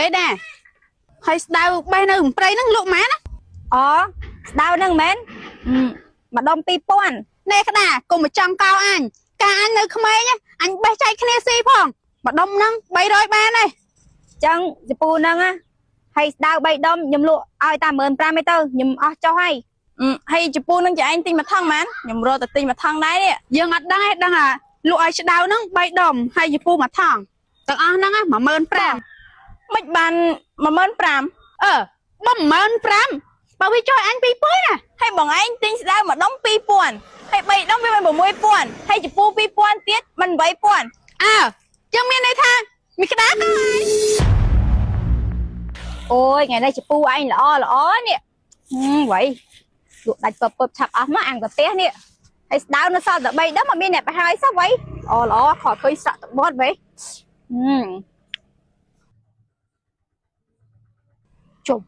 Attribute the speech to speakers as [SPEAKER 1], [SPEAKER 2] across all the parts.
[SPEAKER 1] អេដែរហើយស្ដៅបេះនៅព្រៃហ្នឹងលក់ម៉ានណា
[SPEAKER 2] អូស្ដៅហ្នឹងមែនអឺម្ដុំ2000
[SPEAKER 1] ណែក្តាកុំមកចង់កោអញកាអញនៅក្មេងណាអញបេះចែកគ្នាស៊ីផងម្ដុំហ្នឹង300បានទេ
[SPEAKER 2] ចឹងចពូហ្នឹងណាហើយស្ដៅ3ដុំខ្ញុំលក់ឲ្យតែ15000ឯទៅខ្ញុំអស់ចុះហើយ
[SPEAKER 3] ហើយជពូនឹងចែឯងទិញមួយថងម៉ានខ្ញុំរត់ទៅទិញមួយថងដែរនេះ
[SPEAKER 1] យើងអត់ដឹងទេដឹងអាលក់ឲ្យស្ដៅហ្នឹង3ដុំហើយជពូមួយថងទាំងអស់ហ្នឹងណា15000
[SPEAKER 3] មិនបាន15000
[SPEAKER 1] អឺបើ15000បើវាចុះឲ្យអញ2000ណា
[SPEAKER 3] ហើយបងឯងទិញស្ដៅមួយដុំ2000ហើយ3ដុំវាមិន6000ហើយជពូ2000ទៀតមិន8000
[SPEAKER 1] អើចឹងមានន័យថាមីក្តារកោអញ
[SPEAKER 2] អូយថ្ងៃនេះចពូឯងល្អល្អនេះហឹមវ៉ៃលក់ដាច់ពពពឆាប់អស់មកអាំងកាផ្ទះនេះហើយស្ដៅនៅសល់តែ3ដុំអត់មានអ្នកប្រហើយសោះវ៉ៃល្អល្អខកឃើញស្រក់តបត់វ៉ៃហឹមជុំ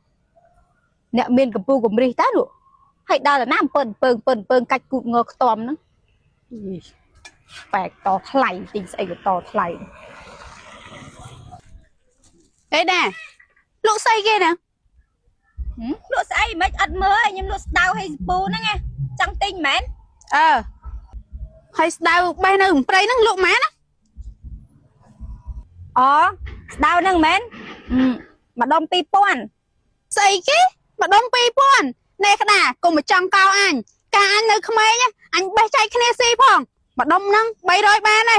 [SPEAKER 2] អ្នកមានកម្ពូកម្រិះតាលក់ហើយដល់តាណាអំពើអំពើអំពើអំពើកាច់គូតងខ្ទំហ្នឹងអីបែកតថ្លៃទិញស្អីក៏តថ្លៃ
[SPEAKER 1] អេដែរលក់ស្អីគេណា
[SPEAKER 2] លក់ស្អីមិនអត់មើលឯងខ្ញុំលក់ស្ដៅហើយស្ពូហ្នឹងណាចង់ទិញមែន
[SPEAKER 1] អឺហើយស្ដៅបេះនៅព្រៃហ្នឹងលក់ម៉ានណា
[SPEAKER 2] អូស្ដៅហ្នឹងមែនអឺម្ដុំ2000
[SPEAKER 1] ស្អីគេម្ដុំ2000ណែក្តារកុំមកចង់កោអញកាអញនៅក្មេងណាអញបេះចែកគ្នាស៊ីផងម្ដុំហ្នឹង300បានទេ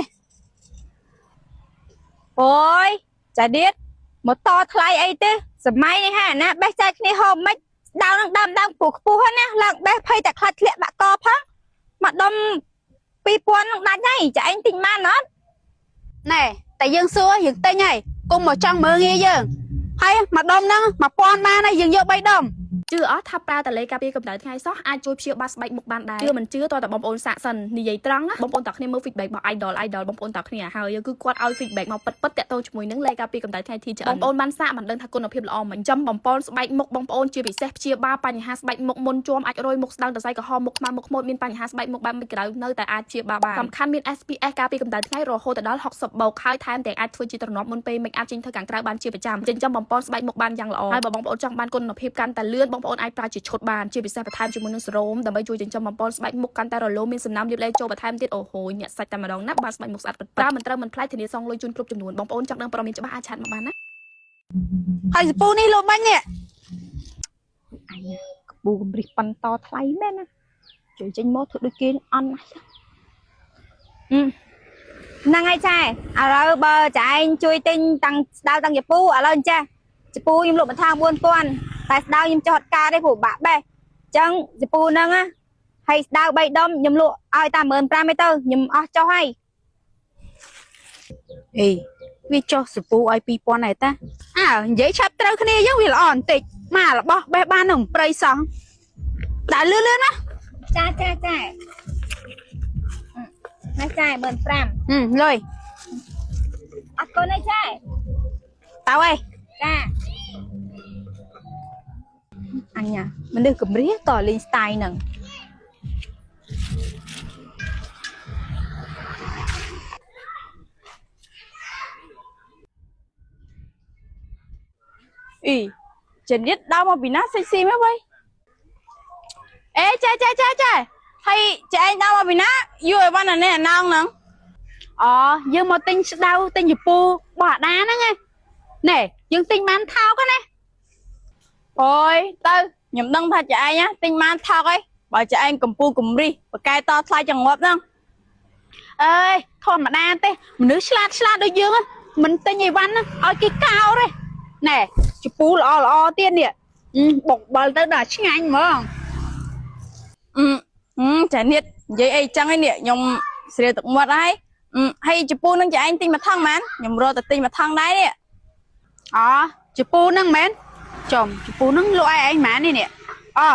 [SPEAKER 2] អូយចាឌៀតមកតថ្លៃអីទេសម័យនេះហាណាបេះចែកគ្នាហូបមិនស្ដៅហ្នឹងដើមដើមខ្ពស់ខ្ពស់ហ្នឹងណាឡើងបេះភ័យតែខ្លាចធ្លាក់បាក់កផងម្ដុំ2000ហ្នឹងដាច់ហើយចាឯងទិញបានអត់
[SPEAKER 1] ណែតែយើងសួរយើងទិញហើយកុំមកចង់មើលងាយយើងហើយម្ដុំហ្នឹង1000បានហើយយើងយក3ដុំ
[SPEAKER 4] ជឿអត់ថាប្រើតលេការពារកម្ដៅថ្ងៃសោះអាចជួយព្យាបាលស្បែកមុខបានដែរជឿមិនជឿតើតបងប្អូនសាកសិននិយាយត្រង់ណាបងប្អូនតើគ្នាមើល feedback របស់ idol idol បងប្អូនតើគ្នាហើយគឺគាត់ឲ្យ feedback មកពិតពិតតាក់ទងជាមួយនឹងលេការពារកម្ដៅថ្ងៃ TGN បងប្អូនបានសាកមិនដឹងថាគុណភាពល្អមិនចំបំពន់ស្បែកមុខបងប្អូនជាពិសេសព្យាបាលបញ្ហាស្បែកមុខមុនជាំអាចរយមុខស្ដើងសរសៃក្រហមមុខខ្មៅមុខខ្មោចមានបញ្ហាស្បែកមុខបែបមិនក្រៅនៅតែអាចព្យាបាលបានសំខាន់មាន SPF ការពារកម្ដៅថ្ងៃរហូតដល់60បូកហើយថែមទាំងអាចធ្វើជាទ្រនាប់មុនពេល make up ចេញធ្វើខាងក្រៅបានជាប្រចាំចិញ្ចឹមបំពន់ស្បែកមុខបានយ៉ាងល្អហើយបើបងប្អូនចង់បានគុណភាពកាន់តែលឿនបងប្អូនអាចប្រើជាឈុតបានជាពិសេសបន្ថែមជាមួយនឹងសេរ៉ូមដើម្បីជួយចិញ្ចឹមបំពន់ស្បែកមុខកាន់តែរលោងមានសំណើមលាបលែចូលបន្ថែមទៀតអូហូញាក់សាច់តែម្ដងណាបានស្បែកមុខស្អាតពិតប្រើមិនត្រូវមិនប្លែកធានាសងលុយជូនគ្រប់ចំនួនបងប្អូនចង់ដឹងព័ត៌មានច្បាស់អាចឆាតមកបានណា
[SPEAKER 1] ហើយសពូនេះលក់បាញ់នេះ
[SPEAKER 2] អញកពូកំរិះប៉ុនតថ្លៃមែនណាជួយចេញមកធ្វើដូចគេអន់ណាស់ហ្នឹងហើយចែឥឡូវបើចែឯងជួយទិញតាំងស្ដៅតាំងចពូឥឡូវអញ្ចេះចពូខ្ញុំលក់បន្ថង4000តែស្ដៅខ្ញុំចោះអត់ការទេព្រោះបាក់បេះអញ្ចឹងចពូហ្នឹងណាហើយស្ដៅ3ដុំខ្ញុំលក់ឲ្យតែ15000ឯទៅខ្ញុំអស់ចុះហើយ
[SPEAKER 1] អេវាចុះសពូឲ្យ2000ដែរតាអើនិយាយឆាប់ត្រូវគ្នាយើងវាល្អបន្តិចមករបស់បេះបាននៅព្រៃសោះដាក់លឿនលឿនណា
[SPEAKER 2] ចាចាចានេះចែ15000
[SPEAKER 1] ហឹមលុយ
[SPEAKER 2] អរគុណហើយចែ
[SPEAKER 1] តើអី
[SPEAKER 2] ចាអញណាមនុស្សកម្រិះតលេង style ហ្នឹង
[SPEAKER 3] អីចនិតដើរមកពីណាសិចស៊ីមែនវ៉ៃអេចែចែចែចែហើយចែឯងដើរមកពីណាយូរឲ្យបានអានេះអាណងហ្នឹង
[SPEAKER 1] អូយើងមកទិញស្ដៅទិញជពូបោះអាដាហ្នឹងណាណែយើងទិញបានថោកណា
[SPEAKER 3] អូយទៅខ្ញុំដឹងថាចែឯងណាទិញបានថោកអីបើចែឯងកំពូកំរិះបកែតថ្លៃចង្ងាប់ហ្នឹង
[SPEAKER 1] អើយធម្មតាទេមនុស្សឆ្លាតឆ្លាតដូចយើងមិនទិញអីវ៉ាន់ឲ្យគេកោទេណែជពូល្អល្អទៀតនេះបុកបិលទៅដល់ឆ្ងាញ់ហ្មង
[SPEAKER 3] អឺអឺចែនិតនិយាយអីចឹងឯនេះខ្ញុំស្រាលទឹកមាត់ហើយអឺហើយជពូនឹងចែឯងទិញមួយថងម៉ានខ្ញុំរត់ទៅទិញមួយថងដែរនេះ
[SPEAKER 1] អូជពូហ្នឹងមែនចំជពូហ្នឹងលក់ឲ្យឯងម៉ាននេះនេះអូ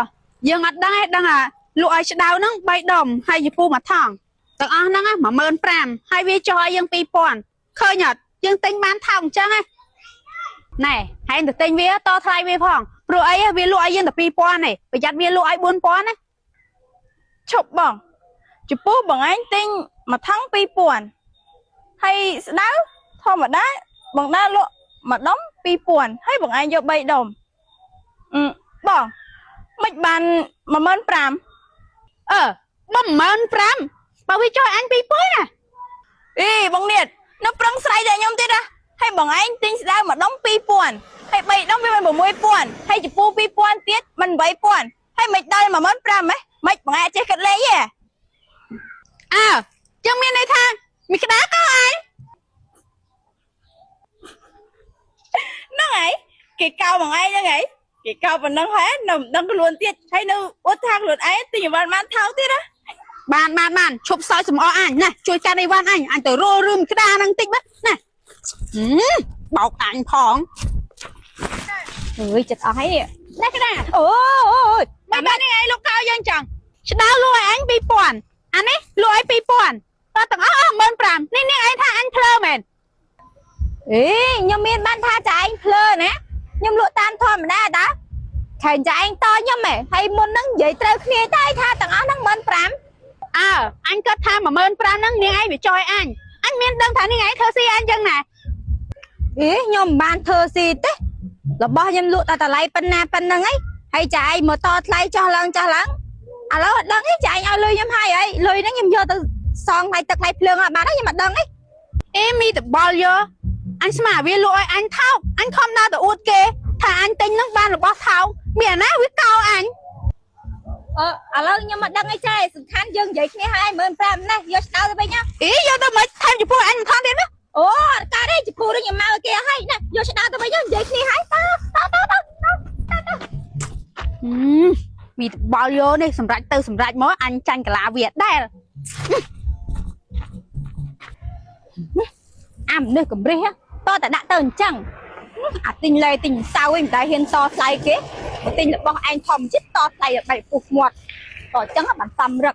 [SPEAKER 1] យើងអត់ដឹងទេដឹងអាលក់ឲ្យឆ្ដៅហ្នឹង3ដុំហើយជពូមួយថងទាំងអស់ហ្នឹង15000ហើយវាចុះឲ្យយើង2000ឃើញអត់យើងទិញបានថោកអញ្ចឹងណាណែហើយទៅទិញវាតថ្លៃវាផងព្រោះអីវាលក់ឲ្យយើងតែ2000ទេប្រយ័ត្នវាលក់ឲ្យ4000ណា
[SPEAKER 3] ឈប់បងជពូបងឯងទិញមួយថង2000ហើយស្ដៅធម្មតាបងដើរលក់មួយដុំ 2000ហើយបងឯងយក3ដុំអឺបងមិនបាន15000
[SPEAKER 1] អឺបើ15000បើវាចុះឲ្យអញ2000ណា
[SPEAKER 3] អីបងនៀតនៅប្រឹងស្រ័យដល់ខ្ញុំទៀតណាហើយបងឯងទិញស្ដៅមួយដុំ2000ហើយ3ដុំវាមិន6000ហើយជពូ2000ទៀតមិន8000ហើយមិនដល់15000ហ៎មិនបងឯងចេះគិតលេខទេ
[SPEAKER 1] អើចឹងមានន័យថាមីក្តារក៏អញ
[SPEAKER 3] ហ្នឹងហើយគេកោបងឯងហ្នឹងហើយគេកោប៉ុណ្ណឹងហើយនៅមិនដឹងខ្លួនទៀតហើយនៅអួតថាខ្លួនឯងទិញអីវ៉ាន់បានថោកទៀតណា
[SPEAKER 1] បានបានបានឈប់សើចសំអល់អញណាជួយកាន់អីវ៉ាន់អញអញទៅរករឿងក្តារហ្នឹងតិចមើលណាហឹមបោកអញផង
[SPEAKER 2] អើយចិត្តអស់ហើយនេះ
[SPEAKER 1] ណាក្តារ
[SPEAKER 2] អូអូយ
[SPEAKER 1] មិនបាននេះឯងលោកកោយើងចឹងឆ្ដៅលក់ឲ្យអញ2000អានេះលក់ឲ្យ2000តើទាំងអស់អស់15000នេះនេះឯងថាអញភ្លើមែន
[SPEAKER 2] អេខ្ញុំមានបានថាចាឯងភ្លើណាខ្ញុំលក់តាមធម្មតាតាខែចាឯងតខ្ញុំហ៎ហើយមុនហ្នឹងនិយាយត្រូវគ្នាតែថាទាំងអស់ហ្នឹង15000
[SPEAKER 1] អើអញគិតថា15000ហ្នឹងនាងឯងវាចយអញអញមានដឹងថានាងឯងធ្វើស៊ីអញចឹងណា
[SPEAKER 2] អេខ្ញុំមិនបានធ្វើស៊ីទេរបស់ខ្ញុំលក់តែតម្លៃប៉ុណ្ណាប៉ុណ្ណឹងឯងហើយចាឯងមកតថ្លៃចោះឡើងចោះឡើងឥឡូវអត់ដឹងទេចាឯងឲ្យលុយខ្ញុំហើយអីលុយហ្នឹងខ្ញុំយកទៅសងថ្លៃទឹកថ្លៃភ្លើងអត់បានទេខ្ញុំអត់ដឹងទេ
[SPEAKER 1] អេមីតបល់យកអញស្មានវាលក់ឲ្យអញថោកអញខំដើរទៅអួតគេថាអញទិញហ្នឹងបានរបស់ថោកមានអាណាវាកោអញ
[SPEAKER 2] អឺឥឡូវខ្ញុំអត់ដឹងអីចេះសំខាន់យើងនិយាយគ្នាហើយ15000ណាយកឆ្ដៅទៅវិញណា
[SPEAKER 1] អីយកទៅមិនថែមចំពោះអញមិនថនទៀតណា
[SPEAKER 2] អូអត់កើតទេចំពោះនេះខ្ញុំមកឲ្យគេហើយណាយកឆ្ដៅទៅវិញនិយាយគ្នាហើយតតតត
[SPEAKER 1] មីតបល់យកនេះសម្រាប់ទៅសម្រាប់មកអញចាញ់កាឡាវាដែរ
[SPEAKER 2] អាមនុស្សកំរិះតតែដាក់ទៅអញ្ចឹងអាទិញលេទិញសៅឯងមិនដែលហ៊ានតថ្លៃគេបើទិញរបស់ឯងធម្មជាតិតថ្លៃឲ្យបែកពុះមាត់តអញ្ចឹងបានសំរឹក